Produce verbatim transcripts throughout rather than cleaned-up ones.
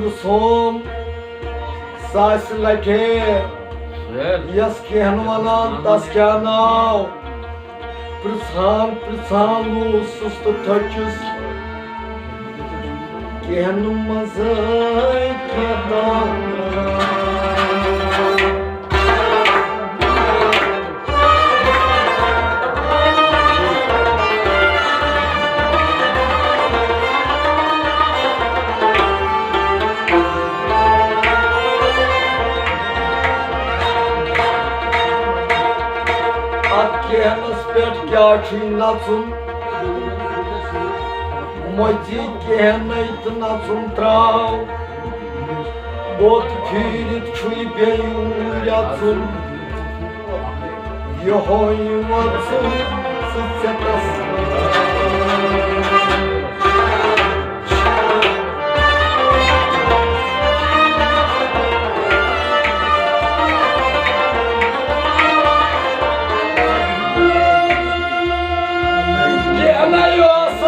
سوم ساسہِ لٹہِ۔ یس کینٛہن ونان، تس کیٛاہ ناو؟ پرژھان پرژھان لوٗسُس تہٕ تھٔچِس کینٛہن منٛزٕے کینٛہہ تام۔ اتھ کیہنس پٮ۪ٹھ کیٛاہ چھُے نژُن؟ مٔژی کیہنَے تہٕ نژُن ترٛاو۔ بُتھ پھیٖرِتھ چھُے بیٚیہِ اوٗرۍ اَژُن۔ یِہوٚے وَژُن ژٕ ژےٚ تَس۔ کینٛہہ نَے اوسُکھ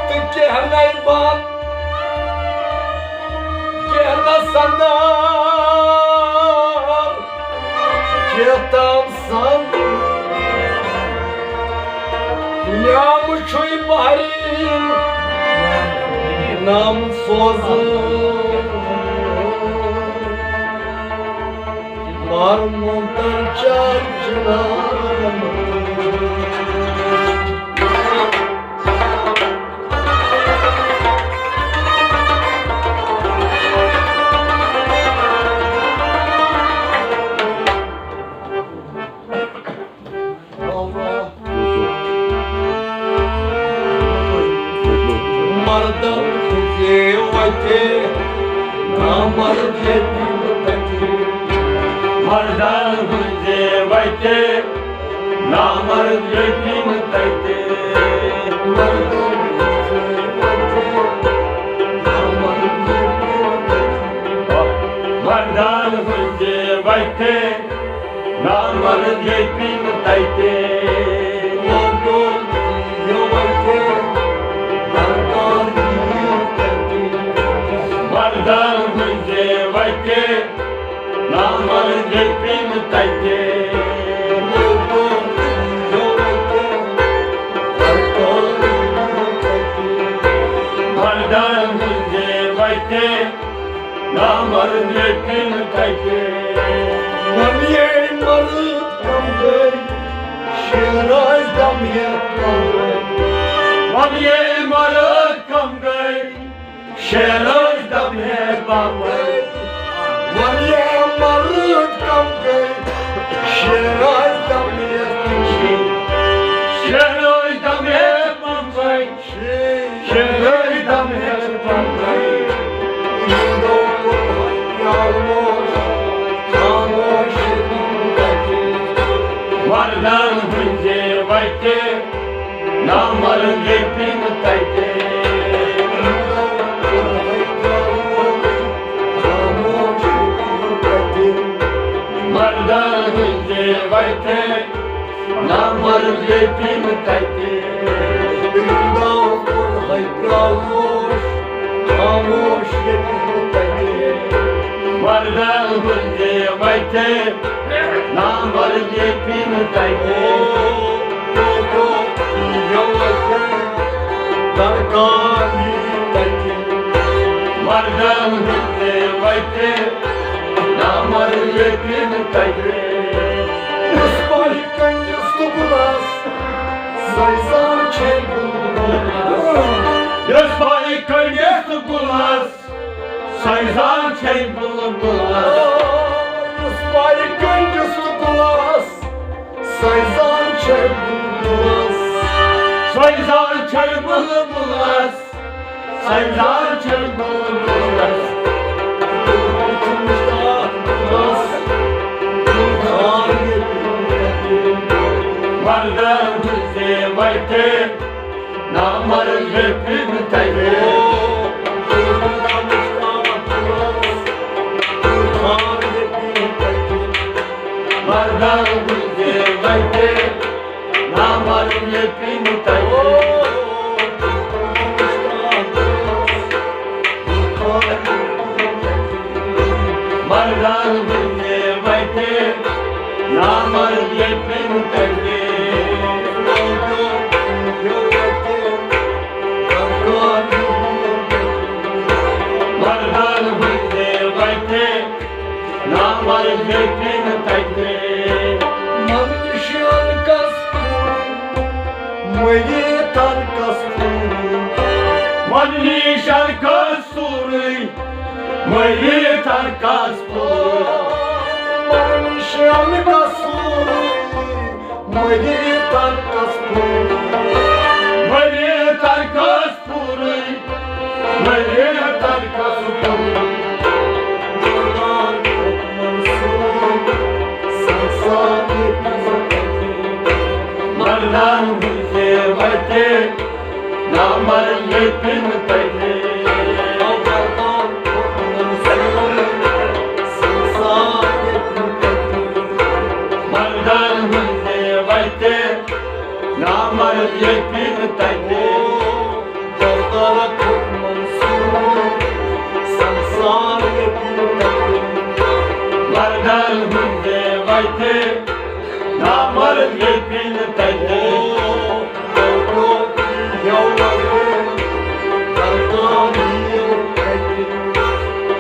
تہٕ کینٛہہ نَے بنٛد، کینٛہہ نَے سنٛدار، کینٛہہ تام سنٛد۔ نیامہٕ چھُے بحرین نامہٕ سوزُن۔ مارمُتن چار چنارن۔ مردن ہٕنٛزِ وتہِ، نامرد یتیٖم تتہِ۔ مردن ہٕنٛزِ وتہِ، نامرد یتیٖم تتہِ۔ مردن ہٕنٛزِ وتہِ، نامرد یتیٖم تتہِ۔ مردن ہٕنٛزِ وتہِ، نامرد یتیٖم تتہِ۔ مردن ہٕنٛزِ وتہِ، نامرد یتیٖم تتہِ۔ مردن ہٕنٛزِ وتہِ، نامرد یتیٖم تتہِ۔ وۄنۍ یے مرد کم گٔے، شیر ٲسۍ دم ہٮ۪تھ پاپے۔ وۄنۍ یے مرد کم گٔے، شیر ٲسۍ دم ہٮ۪تھ پاپے۔ وۄنۍ یے مرد کم گٔے، شیر ٲسۍ دم ہٮ۪تھ پاپے۔ شیر ٲسۍ دم ہٮ۪تھ پاپے۔ شیرٕے دم ہٮ۪تھ پنٛدہَے۔ یِمو کوٚر وۄنۍ پیٛالہٕ نوش، خاموش ییٚتہِ۔ مردن ہٕنٛزِ وتہِ، نامرد ییٚتہِ تَتہِ۔ یِمو کوٚر وۄنۍ پیٛالہٕ نوش، خاموش ییٚتہِ۔ مردن ہٕنٛزِ وتہِ، نامرد ییٚتیٖم تَتہِ۔ یِمو کوٚر وۄنۍ پیٛالہٕ نوش، خاموش ییٚتیٖم تَتہِ۔ مردن ہٕنٛزِ وتہِ، نامرد ییٚتیٖم تَتہِ۔ درکار یی تَتہِ۔ مردن ہٕنٛزِ وتہِ، نامرد ییٚتیٖم تَتہِ۔ یُس پَرِ کٔنٛڈِس تہٕ گُلَس، سۄے زان چھے بُلبُلَس۔ یُس پَرِ کٔنٛڈِس تہٕ گُلَس، سۄے زان چھے بُلبُلَس۔ یُس پَرِ کٔنٛڈِس تہٕ گُلَس، سۄے زان چھے بُلبُلَس۔ سۄے زان چھے بُلبُلَس۔ سۄے زان چھے بُلبُلَس۔ بُلبُل چھُ مُشتاق گُلَس۔ گُلزار ییٚتہِ۔ مردن ہٕنٛزِ وتہِ، نامرد ییٚتیٖم تَتہِ۔ مردن ہٕنٛزِ وتہِ، نامرد ییٚتیٖم مردان ہٕنٛدِ وتہِ نامرد ییٚتٮ۪ن تتہِ۔ مردان ہٕنٛدِ وتہِ نامرد ییٚتٮ۪ن تتہِ۔ من نِشان کس پوٗرٕ، مٔیٖتن کس پوٗرٕ۔ من نِشان کس سورُے مٔیٖتن کس پوٗرٕ۔ من نِشان کس سورُے، مٔیٖتن کس پوٗرٕ۔ مٔیٖتن کس پوٗرٕ۔ مٔیٖتن کس پوٗرٕ۔ مردان حُکمن سُنٛد سنسار ییٚتہِ۔ مردان ہٕنٛدِ وتہِ نامرد ییٚتٮ۪ن تتہِ۔ مردان حُکمن سُنٛد سنسار ییٚتہِ۔ مردان ہٕنٛدِ وتہِ نامرد ییٚتٮ۪ن تتہِ۔ مردان ہٕنٛدِ وتہِ نامرد ییٚتٮ۪ن تتہِ۔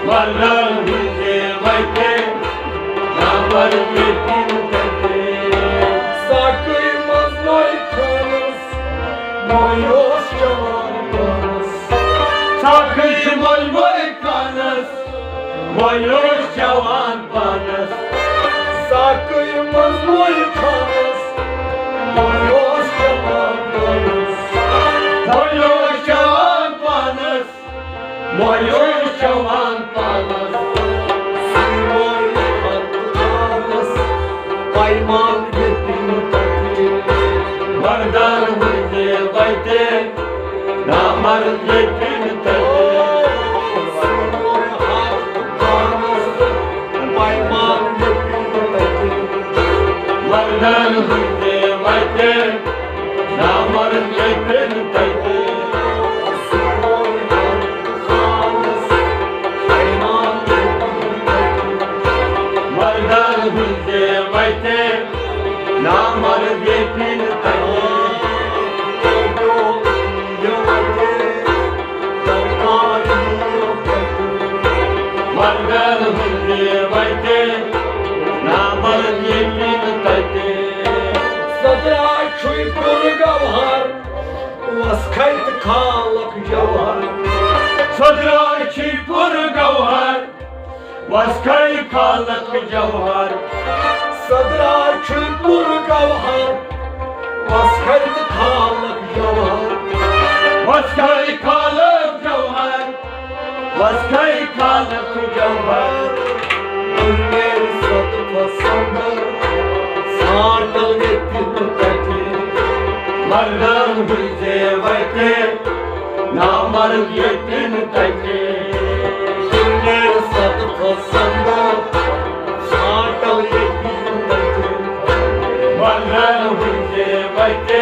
مردان ہٕنٛدِ وتہِ نامرد ییٚتٮ۪ن تتہِ۔ ساقٕے منٛز نوٚے خانس، مۄنٛجہِ اوس چٮ۪وان پانس۔ ساقٕے منٛز نوٚے خانس، مۄنٛجہِ اوس چٮ۪وان پانس۔ ساقٕے منٛز نوٚے خانس، مۄنٛجہِ اوس چٮ۪وان پانس۔ مۄنٛجہِ اوس چٮ۪وان پانس۔ مۄنٛجہِ اوس چٮ۪وان پانس۔ سُے مۄنٛجہِ پانس، پایمان ییٚتٮ۪ن تتہِ۔ مردان ہٕنٛدِ وتہِ نامرد ییٚتٮ۪ن تتہِ۔ مردان ہٕنٛدِ وتہِ نامرد ییٚتٮ۪ن تتہِ۔ مردان ہٕنٛدِ وتہِ نامرد ییٚتٮ۪ن تتہِ۔ مردان ہٕنٛدِ وتہِ نامرد ییٚتٮ۪ن تتہِ۔ سۄ درٛاے چھُے پُر گوہر، وس کھے تہٕ کھالکھ جوہر۔ سۄ درٛاے چھُے پُر گوہر، وس کھے کھالکھ جوہر۔ سۄ درٛاے چھُے پُر گوہر، وس کھے تہٕ کھالکھ جوہر۔ وس کھے کھالکھ جوہر، وس کھے کھالکھ جوہر۔ دُنیاہس ست پسندر، ژھانٛڈل ییٚتٮ۪ن تتہِ۔ مردان ہٕنٛزِ وتہِ نامرد ییٚتٮ۪ن تتہِ۔ دُنیاہس ست پسندر، ژھانٛڈل ییٚتٮ۪ن تتہِ۔ مردان ہٕنٛزِ وتہِ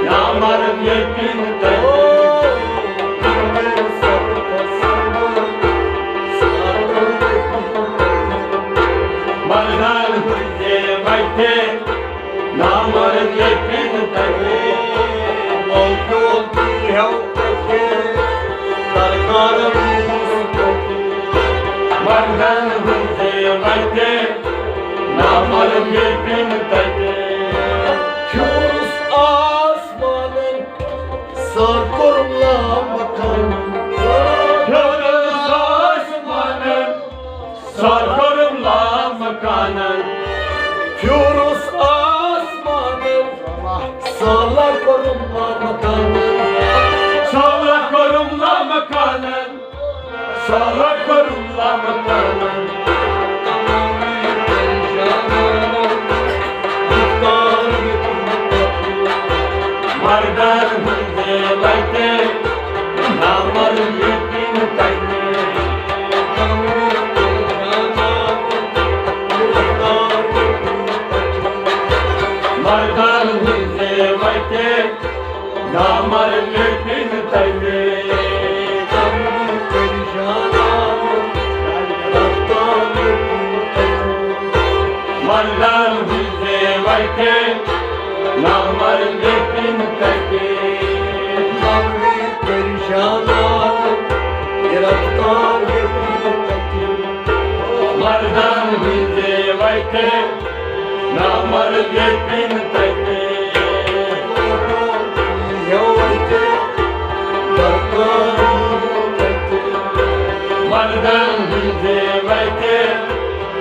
نامرد ییٚتٮ۪ن تتہِ۔ مردان ہٕنٛزِ وتہِ نامرد ییٚتٮ۪ن تتہِ۔ لوکو تہِ ہیوٚو تتہِ، درکار روٗز تتہِ۔ مردان ہٕنٛزِ وتہِ نامرد ییٚتٮ۪ن تتہِ۔ پھیوٗرُس آسمانن، سر کوٚرُم لامکانن۔ پھیوٗرُس آسمانن، سر کوٚرُم لامکانن۔ پھیوٗرُس آسمانن، سر کوٚرُم لامکانن۔ سر کوٚرُم لامکانن۔ سر کوٚرُم لامکانن۔ نامرد یتیٖم تتہِ۔ مردن ہٕنٛزِ وتہِ،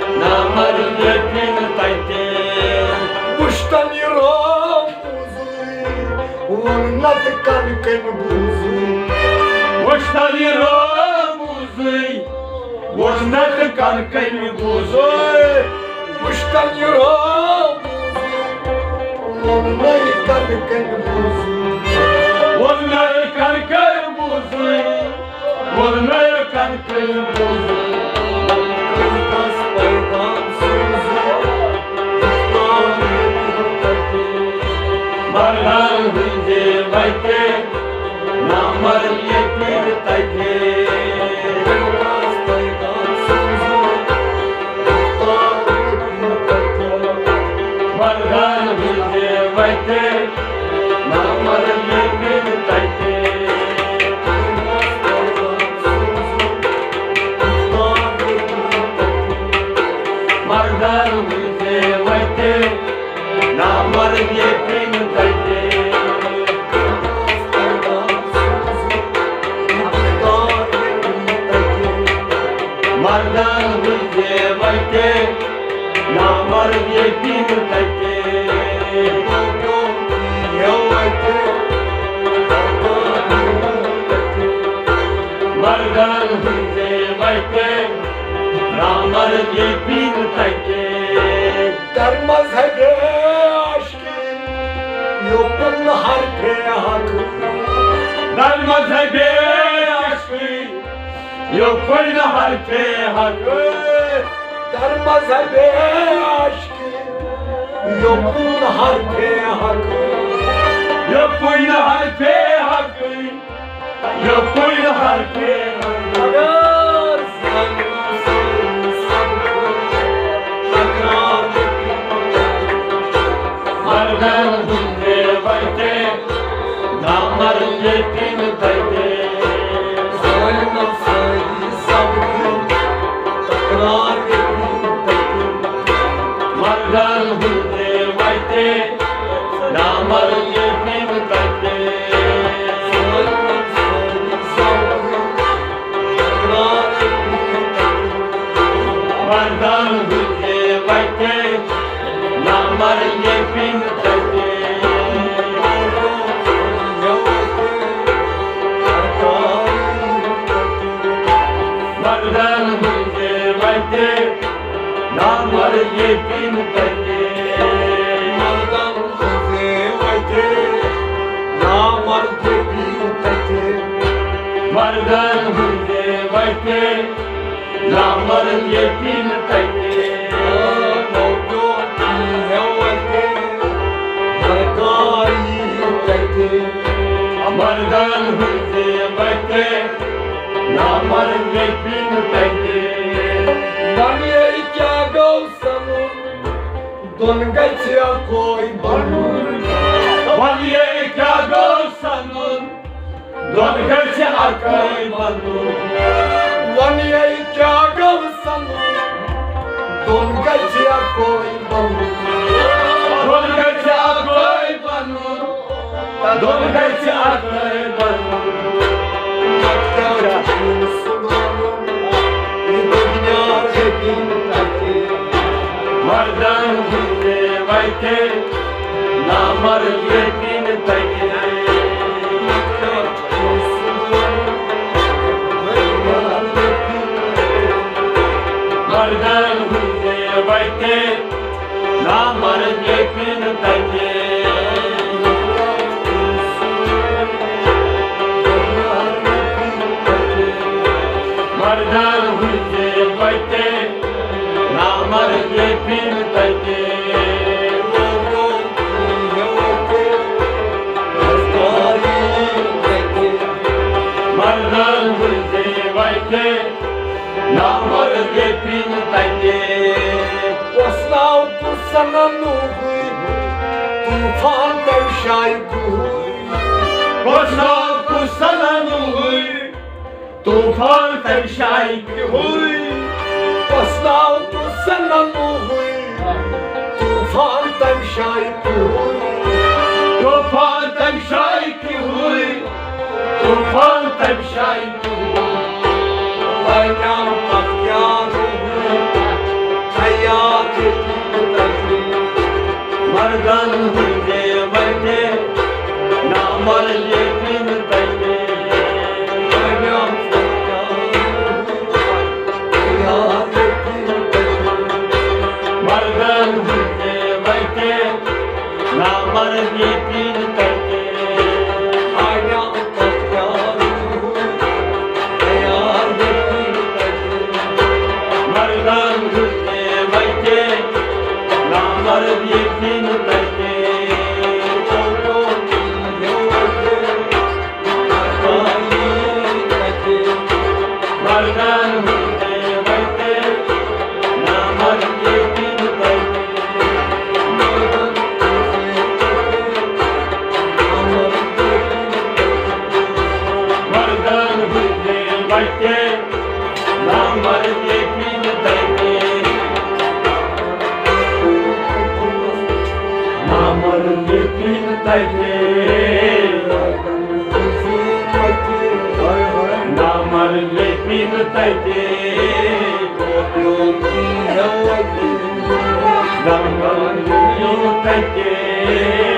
نامرد یتیٖم تتہِ۔ وُچھتن یہِ رٲو بوٗزٕے، ووٚن نتہٕ کن کٔمۍ بوٗزٕے۔ وُچھتن یہِ رٲو بوٗزٕے، ووٚن نتہٕ کن کٔمۍ بوٗزٕے۔ وُچھتن یہِ رٲو بوٗزٕے، ووٚن نَے کن کٔمۍ بوٗزٕے۔ ووٚن نَے کن کٔمۍ بوٗزٕے۔ ووٚن نَے کن کٔمۍ بوٗزٕے۔ کٔژ پیغام سوٗزٕے، مُختار یتیٖم تتہِ۔ مردن ہٕنٛزِ وتہِ، نامرد یتیٖم تتہِ۔ کٔژ پیغام سوٗزٕے، مُختار یتیٖم تتہِ۔ مردن ہٕنٛزِ وتہِ، نامرد یتیٖم تتہِ۔ مردن ہٕنٛزِ وتہِ، نامرد یتیٖم تتہِ۔ مردن ہٕنٛزِ وتہِ، نامرد یتیٖم تتہِ۔ مردن ہٕنٛزِ وتہِ، نامرد یتیٖم تتہِ۔ در مذہبِ عاشقی، یوکُن حرفِ حق۔ در مذہبِ عاشقی، یوکُن حرفِ حق۔ در مذہبِ عاشقی، یوکُن حرفِ حق۔ یوکُن حرفِ حق۔ یوکُن حرفِ حق۔ اگر ظالمن سۭتۍ سپدِ ٹکراو، مردن ہٕنٛزِ وتہِ، نامرد یتیٖم تتہِ۔ ظالمن سۭتۍ سپدِ ٹکراو، یتیٖم تتہِ۔ مردن ہٕنٛزِ وتہِ، نامرد یتیٖم تتہِ۔ مردن ہٕنٛزِ وتہِ، نامرد یتیٖم تتہِ۔ مردن ہٕنٛزِ وتہِ، نامرد یتیٖم تتہِ۔ مردن ہٕنٛزِ وتہِ، نامرد یتیٖم تتہِ۔ مردن ہٕنٛزِ وتہِ، نامرد یتیٖم تتہِ۔ مردن ہٕنٛزِ وتہِ، نامرد یتیٖم تتہِ۔ وَن ہے کیٛاہ گوٚو سَنُن، دۄن گژھِ اَکوے بَنُن۔ وَن ہے کیٛاہ گوٚو سَنُن، دۄن گژھِ اَکوے بَنُن۔ وَن ہے کیٛاہ گوٚو سَنُن، دۄن گژھِ اَکوے بَنُن۔ دۄن گژھِ اَکوے بَنُن۔ دۄن گژھِ اَکوے بَنُن۔ مگر چھُ سُہ وَنُن، یہِ دُنیا ہیٚکہِ نہٕ تَتہِ۔ مردن ہٕنٛزِ وَتہِ، نامرد ییٚتہِ نہٕ تَتہِ۔ مگر چھُ سُہ وَنُن، مردن ہٕنٛزِ وَتہِ، نامرد ییٚتہِ نہٕ تَتہِ۔ مردن ہٕنٛزِ وَتہِ، نامرد ییٚتہِ نہٕ تَتہِ۔ مردن ہٕنٛزِ وَتہِ، نامرد ییٚتہِ نہٕ تَتہِ۔ کۄس ناو کُس سَنن نوٚوُے، طوٗفان تَمہِ جایہِ کُہُے۔ کۄس ناو کُس سَنن نوٚوُے، طوٗفان تَمہِ جایہِ کُہُے۔ کۄس ناو کُس سَنن نوٚوُے، طوفان تمہِ شایہِ کیُہُے، طوفان تمہِ شایہِ کیُہُے، طوفان تمہِ شایہِ کیُہُے۔ وۄنۍ پتہٕ کیٛاہ روٗد، تیار ییٚتہِ تَتہِ۔ مردن ہٕنٛدے وَتہِ، نامرد ییٚتہِ تَتہِ۔ وۄنۍ پتہٕ کیٛاہ روٗد، تیار ییٚتہِ تَتہِ۔ مردن ہٕنٛدِ وَتہِ، نامرد ییٚتہِ تَتہِ۔ آیا پتہ کیٛاہ روٗد، تیار ییٚتہِ تَتہِ۔ مردن ہٕنٛدِ وَتہِ، نامرد ییٚتہِ تَتہِ۔ مردن ہٕنٛدِ وَتہِ، نامرد ییٚتہِ تَتہِ۔ مردن ہٕنٛدِ وَتہِ، نامرد ییٚتہِ تَتہِ۔ نامرد ییٚتہِ تَتہِ۔ نامرد ییٚتہِ تَتہِ۔ نامرد ییٚتہِ تَتہِ۔